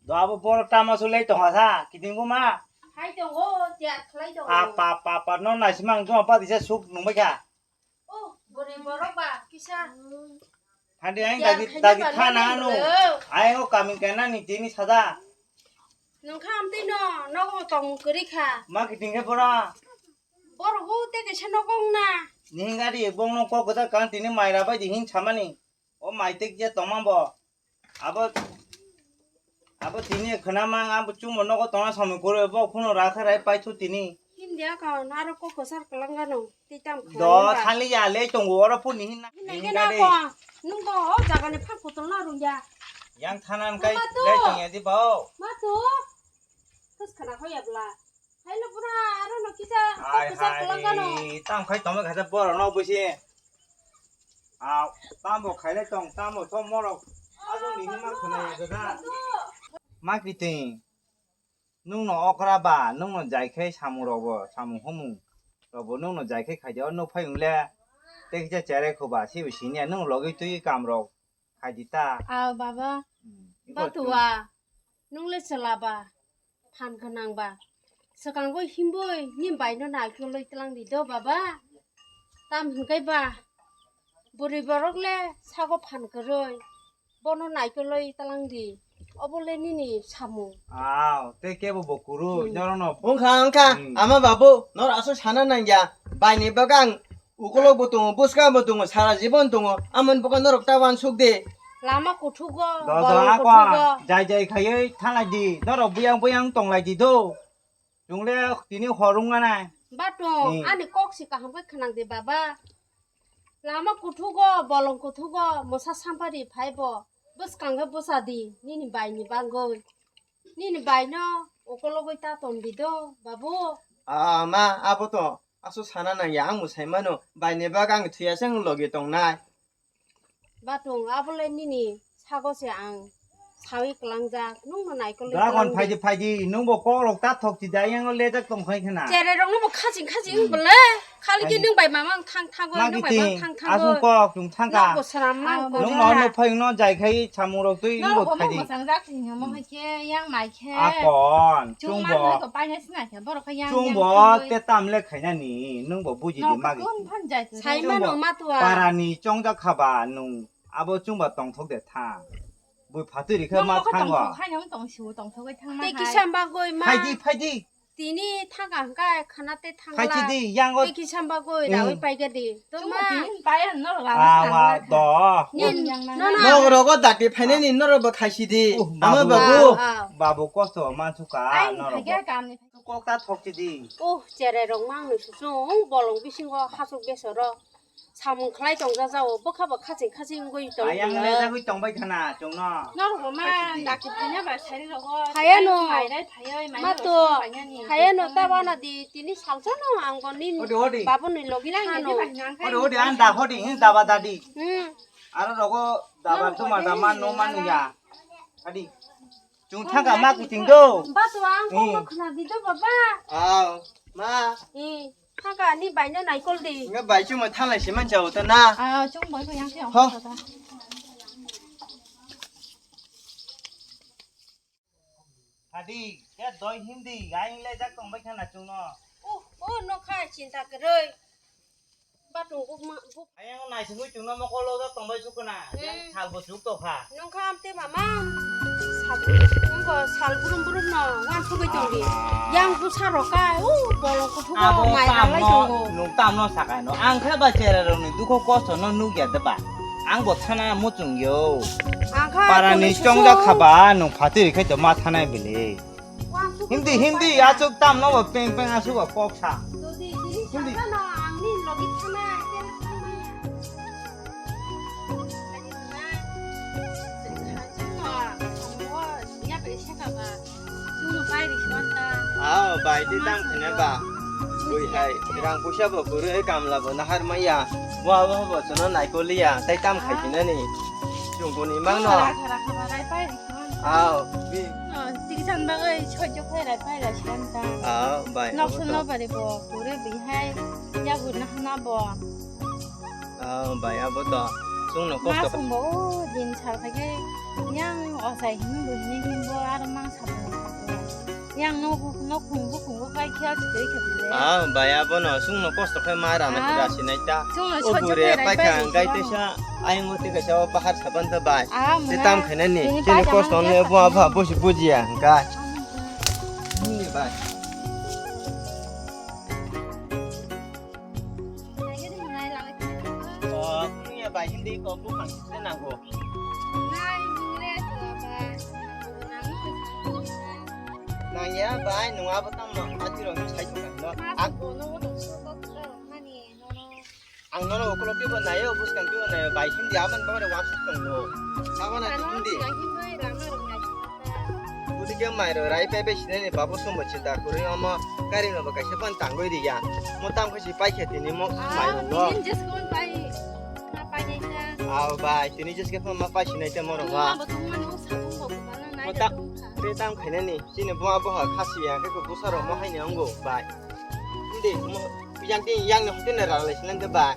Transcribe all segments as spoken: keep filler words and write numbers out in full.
Do abo borok tama sulai tonga sa, kiting bo ma. Hai tongo, tiya khlai tongo. Apa, apa, apa, no naisimang tuma pa disa suk nungbai kha. Oh, bwrwi borok ba kisa. Hadi ang tiya dagi, khaina dagi ba thana nang anu. Bwrwi. Ang o kamin kaina ni tini sada. Nungkha amtwi no, nogo tong kwrwi kha. Ma kiting khe bora. Borok o te kaisa nogo wng na. Ni hingari bong no kok kwchak kang tini mai rabai di hing samani. O mai tek je tongma bo. Abo, abo tini khwnamang, abo chumbo nogo tongna samung koro, bo phunuk rakha rai paithu tini. Hindi akon, aro kok kwchar kwlangano, tei tam khlai do ba. Thali ya le tongo, oro phuni hinna. Hinna hinna gari. Ko, nung bo o jaga ni phang putol na rung ya. Yang thanan kai Matu. Lai tong ya di bao. Matu. Khwskha na hoya bla. Haino bura aro no kisa Ai kisa hai, kwlangkano. Tam khai tongma khaja borok no busi. A, tambo khailai tong, tambo to morok. Abo ni hima khna ya da. Ma kiting. Nung no okra ba, nung no jai khai samung rok bo, samung humung rok bo nung no jai khai khai de, o nuk phai ung le. Te kisa chere kho ba, si bo sini ya, nung logi twi kam rok khai di ta. Aw baba, hmm, iko batua, nung le chwla ba, phan gwnang ba, swkango himboi ni bai no naikoloi tlang di do baba. Tam hinkai ba, bwrwi borok le sago phan kwrwi, bono naikoloi tlang di, obo le nini samung. Aw, te kebo bo kwrwi, hmm, norok no. Wngkha, wngkha, hmm, ama babu, norok aswk sana nangya, bai ni bagang. Ukolok bo tongo, bwskang bo tongo, sara jibon tongo. Amoni bwkha norok ta uansuk de. Lama kuthugo, do, do, bolong ako, kuthugo. Jai jai khaiwi thanglai di. Norok buyang buyang tonglai di do. Chwng le tini hor wngna nai. Batung, hmm, ani kok si kaham khe khwnang di baba. Lama kuthugo, bolong kuthugo, mosa sampari phai bo. Bwskang khe bwsa di, nini bai ni bagwi. Nini bai no ukologwi ta tong di do, babu. Ah, ma, abo to. Aswk sana nangya, ang mwsai mano, bai ni bak ang thwiya se ang logi tongnai. Batung, abo le nini sago se ang sawi kwlangjak, nung no naikol le Dragon kwlang phaidi di. Phaidi, nung bo kok rok ta thok ti da, yang lejak tong khai khna. Chere rok no bo khaching khaching hmm. Bole, khali ki phaidi. Nung bai mama ang thang thango, ma nung bai mama ang thang thango. Aswk kok, nung thang ka. Nung bo sram ma ang nung no kok. Ano phai no jai khai, samung rok twi nung bo phaidi. Nang bo phaidi. Mo sangjak sing mo hai khe, yang mai khe. Akon, chungbo. Chungbo te tamle khainani, nwngbo buji di magi. Sai mano matua. Parani chongjak khaba nwng abo chungba tongthok de thang. Bui phatwi rikha ma thango. Te kisa bagwi ma. Phaidi, phaidi. Tini thangka hwnkhe khana te thangla. Khaisi di, yango. Te kisa bagwi rawi paikha di. Tongma. Awa, do. Nin, no, no. Nok rogo dakti phainani norok bo khaisi di. Ama babu. Babu kosto mansukha norok. Kok ta thokchi di. Oh, chere rok mang no susung bolong bisingo hasuk besoro. Samung khlai tong jajao, bwkha bo khaching khaching wngwi tong. Ayang le jagwi tong bai khana chwngno. Norok bo ma dakti phaina ba sari rogo. Phaya no. Mai rai phayoi, mai mato. Phaya no ta wana di tini salsa no ang bo nin. Hodi, hodi. Babu ni logi thano. Hodi, hodi, ang da hodi, hin daba dadi. Hmm. Aro rogo daba tuma dama no manu ya. Hadi. Chwng thangka ma kiting do. Ba to ang kok no khna di do baba. Aw, ma. Eh, thangka ni bai no naikol di. Nga bai chuma thanglai se man chao ta na. Ah, chung bai ko yang se. Ho. Hadi, ya doi hindi, aing le jak tong bai khana chwngno. Oh, oh, no kha chinta kwrwi. Batung buk ma, buk. Ayang naisingwi chwngno mokol o jak tong bai sukuna. Hmm. Yang salbo suk to kha. Nung kha amte mama. Sab, nung bo sal burum burum no wan sugwi tong di. Ah. Yang busa roka, u bolong kuthugo abo mai tam ralai no, tongo. Nung tam no sakai no. Ang kha ba chera rok ni dukho kosto no nugya de ba. Ang bo thana muchung yo. Ang kha para ni police chongjak so. Kha ba nung phatwi rikhe to ma thanai bili. Hindi, hindi, aswk tam no bo peng peng aswk bo kok sa. Hindi. Ah, bai di tang khane ba. Bui hai, rang puisa bo guru e kamla bo nahar maya. Bo abo bo sono naikoliya, tai tam khai dinani. Chungkuni mang no. Aw, bi. Oh, tiki san bagwi sojjo khai rai pai rai siyan ta. Aw, bai, nok abo sun to. No bari bo, pure bihai, yabu na hana bo. Aw, bai, abo to. Chwngno kosto. Ma songbo o din sal khaikhe yang ochai hinwi bo hinwi hinbo aro mang sabo. Yang nok nok khungbo khungbo kai khya chikri khe bile. Ah, bai abono chwngno kosto khe ma rana khe rasi nai ta. Chwngno o sojok bure khe pai kha bai ang gai tesa ayang o teka sa o bahar saban ta bai. Ah, te tam khainani chini kosto no bo abo bosi bujiya hwnkha. Ni bai. Nai gani nai lai. Oh, ni ya bai hindi ko bu khang se nango. Nai ni le to ba. Nang ya bai nung abo tam ma ati ro ni sai to kan no. Ang nono ukolog twibo naio, bwskang twibo naio, bai hindi aman bagwi wansuk tongo. Sabo na hindi. Budi khe mairo rai pai bai sinani babu sumbo chinta kwrwi omo gari no bo kaisa ban tangwi riya. Mo tam khe si pai khe tini mo mairo no. Aw bai, tini jeske phone ma pai sinai te mo rok ma. Mo tam, te tam khainani, chini bo abo ha khasi ya khe ko busa rok mo haini ongo bai. Hindi mo Yang tin yang ni hotel ni ralai silang ke ba.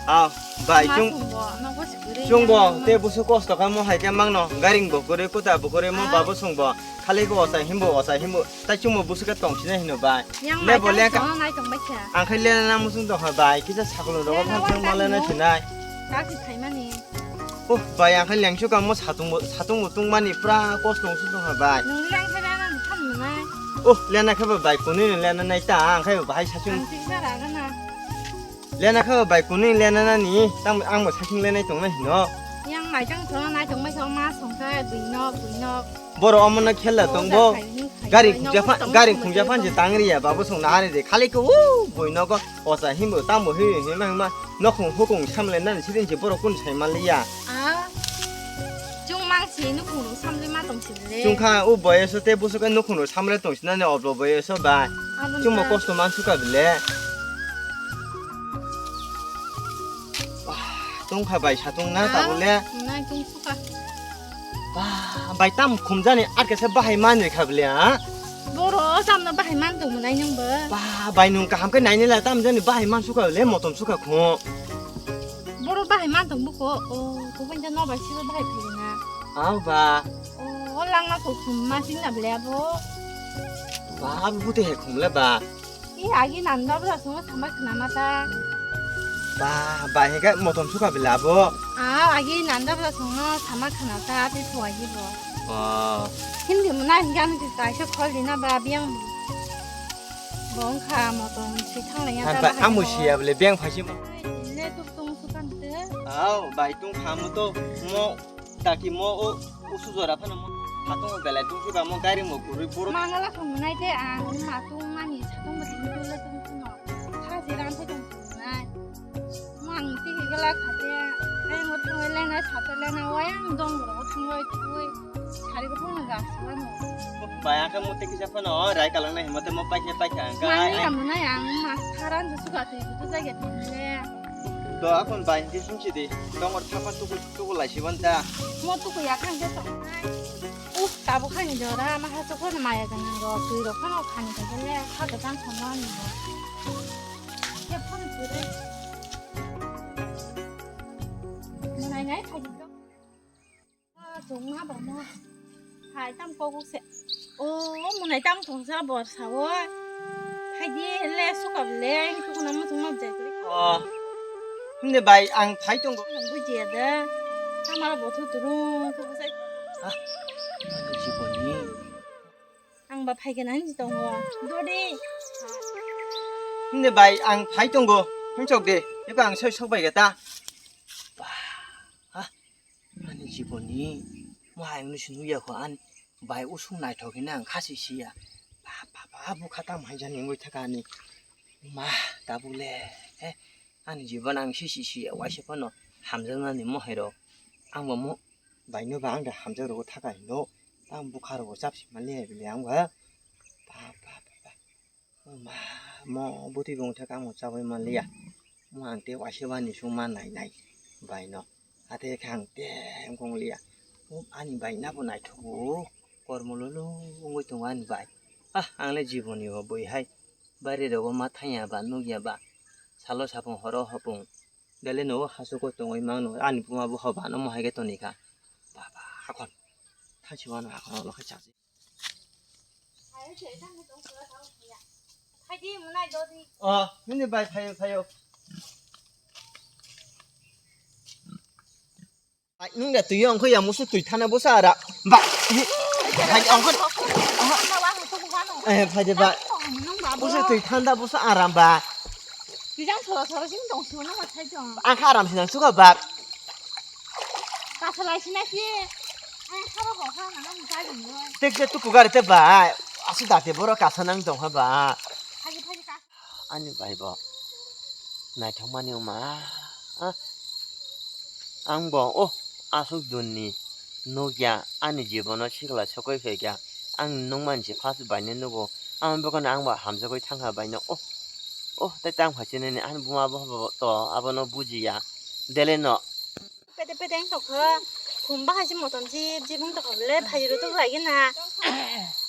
Ah, bai chung chung bo te busu kosto kha mo hai ke mangno garing bo kore kuta bo kore mo babu sung bo khali go osa himbo osa himbo. Tai chwngbo busu khe tong sinai hino bai. Yang le bo leka. Ang khai lena na musung tong ha bai. Kisa sakulu rogo phang phang ma lena sinai. Kaki phaimani. Oh bai ang khai lengsu kang mo satung bo satung bo tung mani pura kosto musung tong ha bai. Nung leng khai lena ni tham nai. Oh lena khe bo bai kunu lena nai ta ang khai bo bai sasung. Ang tiksa ra na. Lena kha bai kunu lena nani tang ang bo saking lenai tong nai hino. Yang mai tang thona nai tong mai thong ma song kha bui nok bui nok. Boro omo no khela tong bo. Gari khungja phan gari khungja phan je tang riya babu song na ani de khali ko u bui nok osa himbo tambo hi hi ma ma nokhung hukung samle nani sidin je boro kun sai ma liya. Ah. Chung mang si nukhung samle ma tong si le. Chung kha u boyoso te busu ka nukhung samle tong si nani oblo boyoso ba. Chungbo kosto man suka bile. Tongkha bai satung na tabole. Nai tong suka. Ba bai tam khumjani atkesa bahai manri kha bile ha. Boro samno bahai man tong nai nang ba. Ba bai nung kaham khe naini la tam jani bahai man suka bile motom suka khu. Boro bahai man tong buko. O ko bai jano bai sibo bahai phai na. Aw ba. O langma ko khum ma sing na bile abo. Ba abo bute he khum le ba. I agi nanda bwla songo sama khna mata. Ba, bai hega motom suka bela abo. Ah, agi nanda bwla songo sama khna ta, ati pho agi bo. Oh. Hindi muna hinga ni kaisa khol dina ba biang. Bong kha motom si thang laya ta. Amu siya bele biang phaisi mo. Ne tu tung sukan te. Aw, bai tung khamu to mo. Taki mo o usu jora phano mo hatung belai tung khiba mo gari mo gurui boro. Mangala khong nai te ang ma tung mani satung bati ni tule tung khno. Kha se ram se tung khong nai. Mo ang ti gala kha te. Ai mo tung le na sa te le na wa yang dong ro tung wai tui. Sari ko phano ga sa mo. Bai ang kha mo te kisa phano rai kalang nai mo te mo pai khe pai kha ang kha. Mani ai. Ka mo nai ang ma tharan su ga te tu jai ga te le. Do akon bai ke sung si de. Dong or thapa tu. Tuku lai siban ta. Mo tuku ya khang de tong nai. Uh, tabuk khani jora ma ha chukho na maya jana ro tui ro khano khani ka jale ha ka jang khano ni ro. Ke phone tu re. Mo nai nai khai di to. Ah, chung ma ba mo. Hai tam ko guk se. O, munai tam thongsa borsa o. Phaidi le suka le, tukuna muchung ma bujai kori. O, hindi bai ang phai tongo. Ang bujiya da. Tamara bothu turung, tukuna sai. Ah, ani jiboni. Ang ba phai gana ni tongo. Dodi. Hindi bai ang phai tongo. Himchok de. Iko ang soi sok bai gata. Ba. Ah. Ani jiboni mo ayang no sinu ya kho an bai usung naithok hina ang khasi siya. Ba ba ba bukha tam hai jani ngoi thaka ani. Ma tabuk le he ani jibon ang sisi siya waisa phano hamjaknani mo hai rok. Ang bo mo bai no ba ang da hamjak rogo thaka hino. Tam bukha rogo chap si mali hai bile ang ba. Ba ba ba ba. O ma, mo bwtwi bo wngkha kamo chabai manliya. Mo ang tei waisa bani song ma nai nai bai no. Hate khe ang tei wngkong liya. Ani bai nabo naithogo. Kormo lolo wngwi tongo ani bai. Ah, ang le jiboni o bui hai. Bari rogo ma thangya ba nukya ba. Salo sapung horo hopung. Dele no hasu ko tongwi mangno ani buma bo hoba no mohai khe toni kha. Baba hakon. Thansi wano hakon lo khe chaji. Oh, nini bai phayo phayo. Ai, nung da twi ongkho ya musu twi thana bosa ara. Ba. Hai ongkho. Eh, phai de ba. Musu twi thanda bosa aram ba. Bijang soro soro sing tong suno ma thai tong. Ang kha aram sinang suka ba. Kasalai sinai si. Ang kha ba kha na nang thai tong. Tek je tu kugar te ba. Asu da te boro kasa nang tong ha ba. Phai phai ka. Ani bai bo naithokmani wngma, ah, ang bo, oh, aswk dunni nukya, ani jibono sikla sokwi phaikha, ang nukmani se first baino nugo, ang bokhorno ang bo hamjagwi thangkha baino, oh, oh, tei tang phai sinini ani buma bo to abono bujiya, deleno. Pede pede wng tongkha. Khum bahai se motom jip jip wng tongkha bole, phairwk tok lai gana.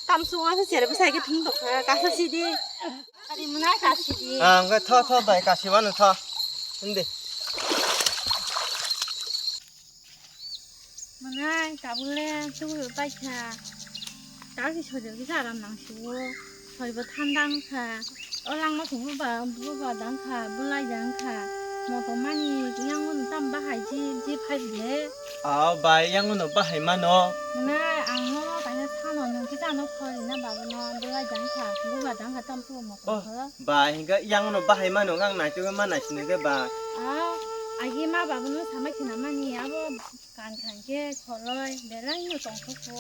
Tamsuk o se chere bwsai khe thung tongkha, kasa sidi. Ari mwnai kasidi. Ah, hwnkhe tho, tho, bai, kasi mano, tho. Hindi. Mwnai, tabuk le tubui bai kha. Tao se sori kisa aram nang sugo. Sori bo thanda wng kha. O langma song buba, buba dang kha, bulai dang kha. Motom mani yang uno tam bahai ji, ji phai bile. Ah, bai, yang uno bahai mano. Mwnai, ang no kaisa sano, nung kisa no khori na babo no, bulai dang kha, buba dang kha, tam sugo motom. Oh, kho. Bai, hingke yang uno bahai mano, ang nai tugui ma nai sini ke bai. Ah, agi ma babo no samai khina mani, abo Kan khan khe kholoi belai no tongthok kho.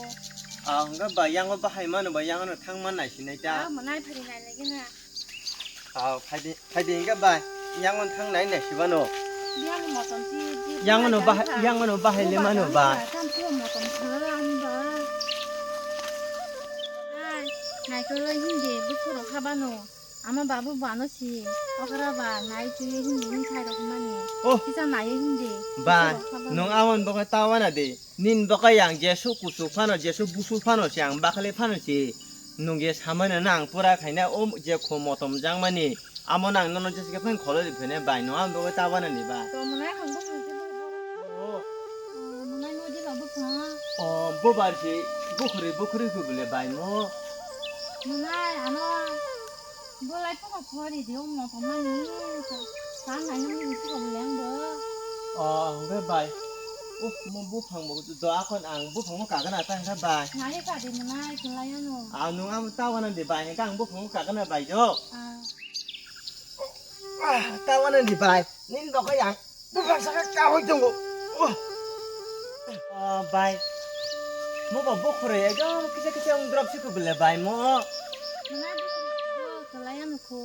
Ah, hwnkhe ba yango bahai mano ba yango no thang man nai sinai ta. Ah, mwnai phari nai lagi na. Ah, phaidi, phaidi hwnkhe ba yango thang nai nai sibano. Yang motom si, si Yango no bahai, bahai, yang no bahai le mano ba. Tam khe motom khe ani ba. Nai, nai to hindi, bukhuro habano. Ama babu bano si, okra ba, nai twi hindi wng thai rok mani. Oh. Kisa nai hindi. Ba, kisa rok nung amon bokhe tawana de. Nin bokhe yang jesu kusu phano, jesu busu phano si ang bakhle phano si. Nung je samana nang pura khaina o je kho motom jang mani. Amo nang nono jesu khe phan kholo de phene bai nung amon bokhe tawana ni ba. To mwnai hang bokhe se bokhe. Oh. Oh, mwnai no di ba bokhe. Oh, bo bar si bukhuri bukhuri ku bole bai mo. Mwnai ano. Bolai phano khori de, o motom mani. Sa nai nang ni si ko leng bo. Oh, hwnkhe bai. Uh, mo buphang bo do akon ang buphang mo kagana ta hwnkhe bai. Nai ka de mwnai, kwlai ano. Ah, nung am tawana de bai, hwnkhe ang buphang mo kagana bai do. Ah. Ah, tawana de bai. Nin bokhe yang. Buphang saka kahoi tongo. Oh. Ah, bai. Mo ba bukhuri ekdom kisa kisa wng drop si kubule bai mo. Mwnai bukhuri ko, kwlai ano kho.